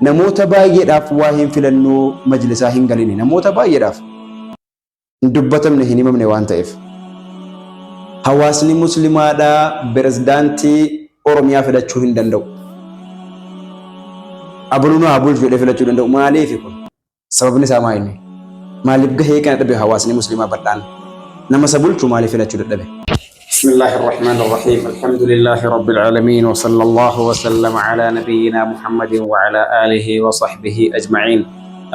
Namoota baay'eedhaaf waa'een filannoo majlisaa hin galine. Namoota baay'eedhaaf hin dubbatamne hin himamne waan ta'eef. Hawaasni muslimaadhaa pirezidaantii Oromiyaa filachuu hin danda'u. Abaluu nu haa bulchu jedhee filachuu danda'u. Maaliif kun? Sababni isaa maa inni? Maaliif gahee kana dhabe hawaasni muslimaa bal'aan? Nama isa bulchu maaliif filachuu dadhabe? بسم الله الرحمن الرحيم، الحمد لله رب العالمين، وصلى الله وسلم على نبينا محمد وعلى آله وصحبه أجمعين.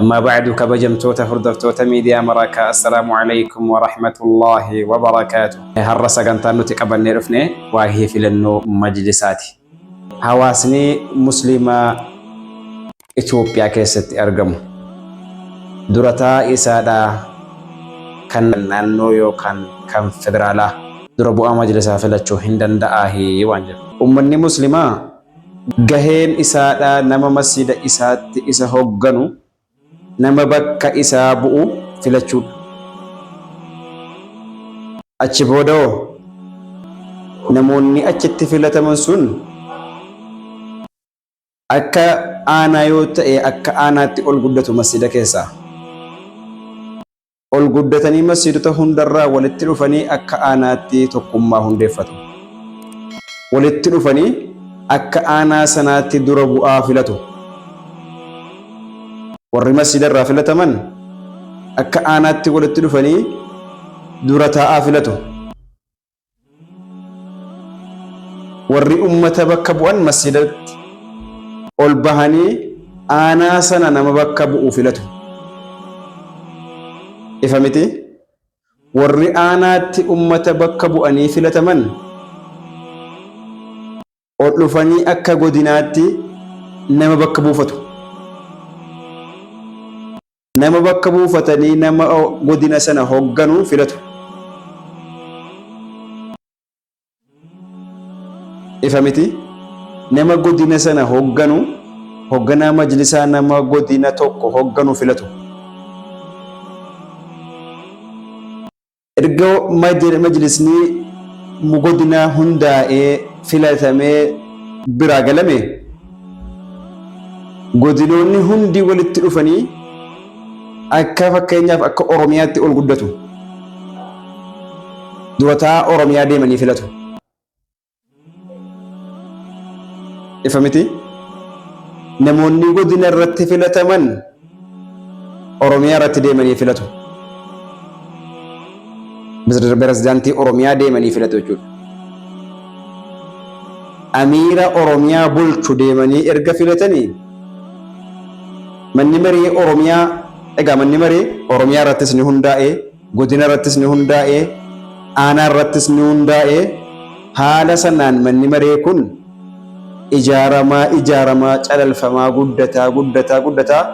أما بعد، kabajamtoota hordoftoota miidiyaa Marakaa، السلام عليكم ورحمة الله وبركاته. Har'a sagantaan nuti qabannee dhufne waa'ee filannoo majlisaati. Hawaasni musliimaa Itoophiyaa keessatti argamu durataa isaadhaa kan naannoo yookaan kan federaalaa dura bu'aa majlisaa filachuu hin danda'aahi waan jedhu. Uummanni muslimaa gaheen isaadhaa nama masjida isaatti isa hogganu, nama bakka isaa bu'u filachuudha. Achi booda hoo namoonni achitti filataman sun akka aanaa yoo ta'e akka aanaatti ol guddatu masjida keessaa. Ol guddatanii masjidota hundarraa walitti dhufanii akka aanaatti tokkummaa hundeeffatu. Walitti dhufanii akka aanaa sanaatti dura bu'aa filatu. Warri masjida irraa filataman akka aanaatti walitti dhufanii dura taa'aa filatu. Warri ummata bakka bu'an masjidatti ol bahanii aanaa sana nama bakka bu'u filatu. Ifa miti? Warri aanaatti ummata bakka bu'anii filataman ol dhufanii akka godinaatti nama bakka buufatu. Nama bakka buufatanii nama godina sana hogganu filatu. Ifa miti? Nama godina sana hogganu, hogganaa majlisaa nama godina tokko hogganu filatu. Erga majlisni godinaa hundaa'ee filatamee biraa galame, godinoonni hundi walitti dhufanii akka fakkeenyaaf akka Oromiyaatti ol guddatu. Durataa Oromiyaa deemanii filatu. Ifa miti? Namoonni godina irratti filataman Oromiyaa irratti deemanii filatu. Pirezidaantii Oromiyaa deemanii filatu jechuudha. Amiira Oromiyaa bulchu deemanii erga filatanii, manni maree Oromiyaa, egaa manni maree Oromiyaa irrattis ni hundaa'e, godina irrattis ni hundaa'e, aanaa irrattis ni hundaa'e. Haala sanaan manni maree kun ijaaramaa ijaaramaa, calalfamaa, guddataa guddataa guddataa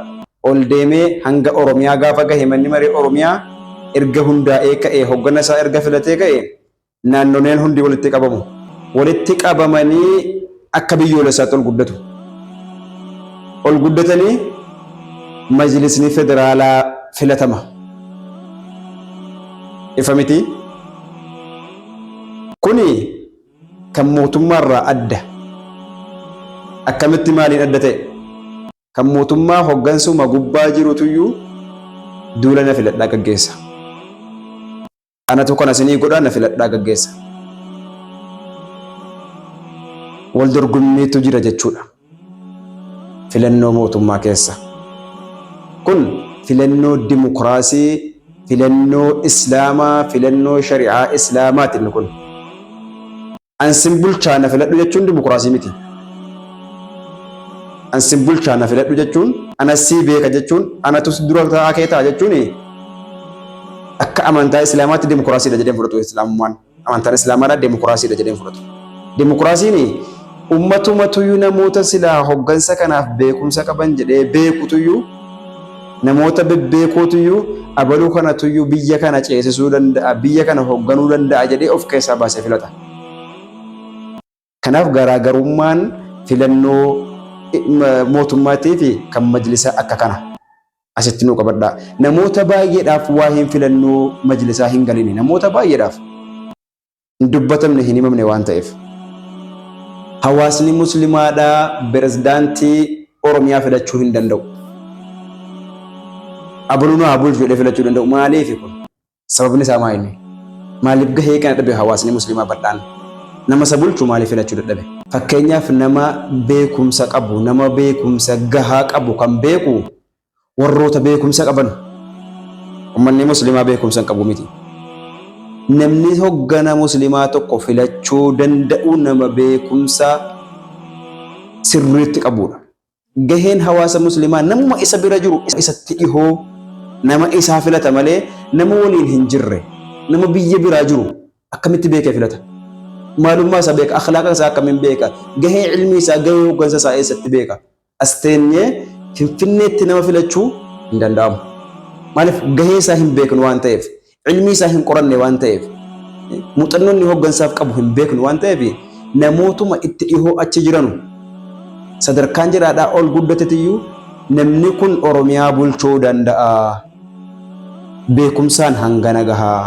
ol deemee hanga Oromiyaa gaafa gahe, manni maree Oromiyaa erga hundaa'ee ka'ee hoggana isaa erga filatee ka'e, naannoleen hundi walitti qabamu. Walitti qabamanii akka biyyoolessaatti ol guddatu. Ol guddatanii majlisni federaalaa filatama. Ifa miti? Kuni kan mootummaarraa adda. Akkamitti, maaliin adda ta'e? Kan mootummaa hoggansuma gubbaa jirutuyyuu duula na filadhaa gaggeessa. Anatu kana isinii godhaa, na filadhaa gaggeessa. Wal dorgommiitu jira jechuudha. Filannoo mootummaa keessa. Kun filannoo dimokiraasii, filannoo islaamaa, filannoo shari'aa islaamaati inni kun. An sin bulchaa, na filadhu jechuun dimokiraasii miti. An sin bulchaa, na filadhu jechuun, ana sii beeka jechuun, anatu dura taa'aa kee ta'a jechuun akka amantaa islaamaatti dimokiraasiidha jedheen fudhatu islaamummaan. Amantaan islaamaadhaa dimokiraasiidha jedheen fudhatu. Dimokiraasiin ummatumatuyyuu namoota silaa hoggansa kanaaf beekumsa qaban jedhee beekutuyyuu, namoota bebbeekootuyyuu, abaluu kanatuyyuu biyya kana ceesisuu danda'a, biyya kana hogganuu danda'a jedhee of keessaa baasee filata. Kanaaf garaagarummaan filannoo mootummaatii fi kan majlisaa akka kana. Asitti nuu qabadhaa. Namoota baay'eedhaaf waa'een filannoo majlisaa hin galine. Namoota baay'eedhaaf hin dubbatamne hin himamne waan ta'eef. Hawaasni muslimaadhaa pirezidaantii Oromiyaa filachuu hin danda'u. Abaluu nu haa bulchu jedhee filachuu danda'u. Maaliif kun? Sababni isaa maa inni? Maaliif gahee kana dhabe hawaasni musliimaa bal'aan? Nama isa bulchu maaliif filachuu dadhabe? Fakkeenyaaf nama beekumsa qabu, nama beekumsa gahaa qabu kan beeku warroota beekumsa qaban. Ummanni musliimaa beekumsa hin qabu miti. Namni hoggana musliimaa tokko filachuu danda'u nama beekumsa sirriitti qabudha. Gaheen hawaasa musliimaa namuma isa bira jiru isatti dhihoo nama isaa filata malee nama waliin hin jirre nama biyya biraa jiru akkamitti beekee filata? Maalummaa isaa beeka, akhlaaqa isaa akkamiin beeka, gahee ilmii isaa, gahee hoggansa isaa eessatti beeka? As teenyee Finfinneetti nama filachuu hin danda'amu. Maaliif gahee isaa hin beeknu waan ta'eef, ilmii isaa hin qoranne waan ta'eef, muuxannoo inni hoggansaaf qabu hin beeknu waan ta'eef namootuma itti dhihoo achi jiranu sadarkaan jiraadhaa ol guddatetiyyuu namni kun Oromiyaa bulchuu danda'a. Beekumsaan hangana gahaa.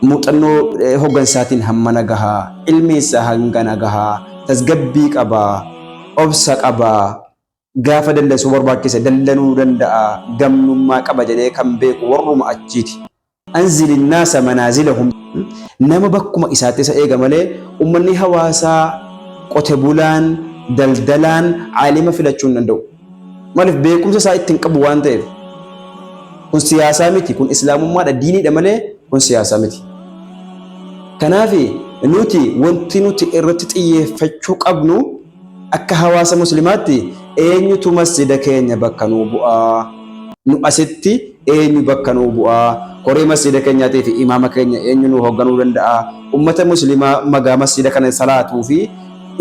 Muuxannoo hoggansaatiin hammana gahaa. Ilmi isaa hangana gahaa. Tasgabbii qaba. Obsa qaba. Gaafa dallansuu barbaachise dallanuu danda'a, gamnummaa qaba jedhee kan beeku warruma achiiti. Anzili nnaasa manaazilahum nama bakkuma isaatti isa eega malee ummanni hawaasaa qote bulaan, daldalaan aalima filachuu hin danda'u. Maaliif beekumsa isaa itti hin qabu waan ta'eef. Kun siyaasaa miti, kun islaamummaadha, diiniidha malee kun siyaasaa miti. Kanaaf nuti wanti nuti irratti xiyyeeffachuu qabnu Akka hawaasa muslimaatti eenyutu masjida keenya bakka nuu bu'aa? Nu asitti eenyu bakka nuu bu'aa? Koree masjida keenyaatii fi imaama keenya eenyu nuu hogganuu danda'a? Ummata muslimaa magaa masjida kana salaatuu fi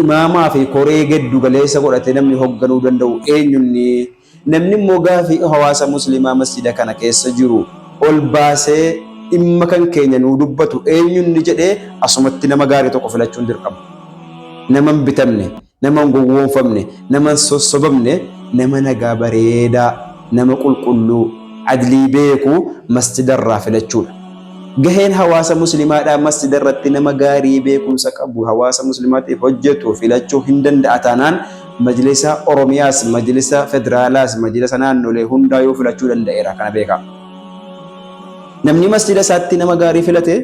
imaamaa fi koree geddu galeessa godhatee namni hogganuu danda'u eenyunni? Namni immoo gaafii hawaasa muslimaa masjida kana keessa jiru ol baasee dhimma kan keenya nuu dubbatu eenyunni jedhee asumatti nama gaarii tokko filachuun dirqama. Nama hin bitamne, nama hin gowwoomfamne, nama hin sossobamne, nama nagaa bareedaa, nama qulqulluu, adlii beeku masjida irraa filachuudha. Gaheen hawaasa muslimaadhaa masjida irratti nama gaarii beekumsa qabu hawaasa muslimaatiif hojjetu filachuu hin danda'a taanaan Majlisa Oromiyaas, Majlisa Federaalaas, Majlisa naannolee hundaayuu filachuu danda'eera. Kana beekaa. Namni masjida isaatti nama gaarii filate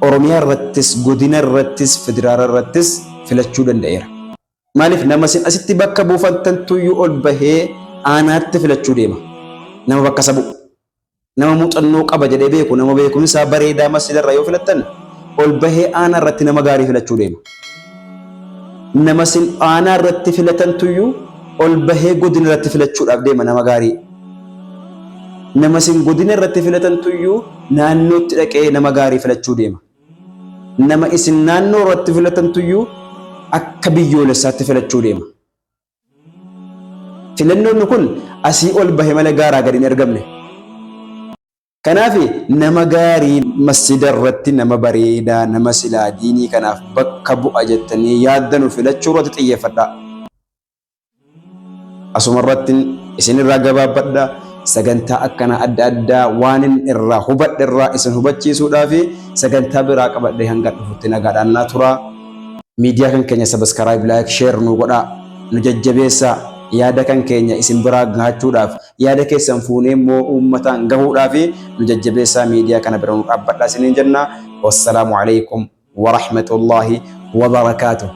Oromiyaa irrattis, godina irrattis, federaala irrattis filachuu danda'eera. Maaliif nama isin asitti bakka buufattantuyyuu ol bahee aanaatti filachuu deema. Nama bakka isa bu'u. Nama muuxannoo qaba jedhee beeku, nama beekumsi isaa bareedaa masjida irraa yoo filattan ol bahee aanaa irratti nama gaarii filachuu deema. Nama isin aanaa irratti filatantuyyuu ol bahee godina irratti filachuudhaaf deema nama gaarii. Nama isin godina irratti filatantuyyuu naannootti dhaqee nama gaarii filachuu deema. Nama isin naannoo irratti filatantuyyuu akka biyyoolessaatti filachuu deema. Filannoon kun asii ol bahe malee gaaraa gadi hin ergamne. Kanaaf nama gaarii masjida irratti nama bareedaa nama silaa diinii kanaaf bakka bu'a jettanii yaaddanu filachuu irratti xiyyeeffadhaa. Asuma irratti isin irraa gabaabbadha. Sagantaa akkanaa adda addaa waanin irraa hubadhe irraa isin hubachiisuudhaaf sagantaa biraa qabadhee hanga dhufutti nagaadhaan naa turaa. Miidiyaa kan keenya subscribe, like, share nuu godhaa. Nu jajjabeessaa. Yaada kan keenya isin biraa gahachuudhaaf, yaada keessan fuunee immoo uummataan gahuudhaaf nu jajjabeessaa miidiyaa kana bira nu dhaabbadhaa isiniin jenna. Wassalaamu alaikum wa rahmatullahi wa barakaatuh.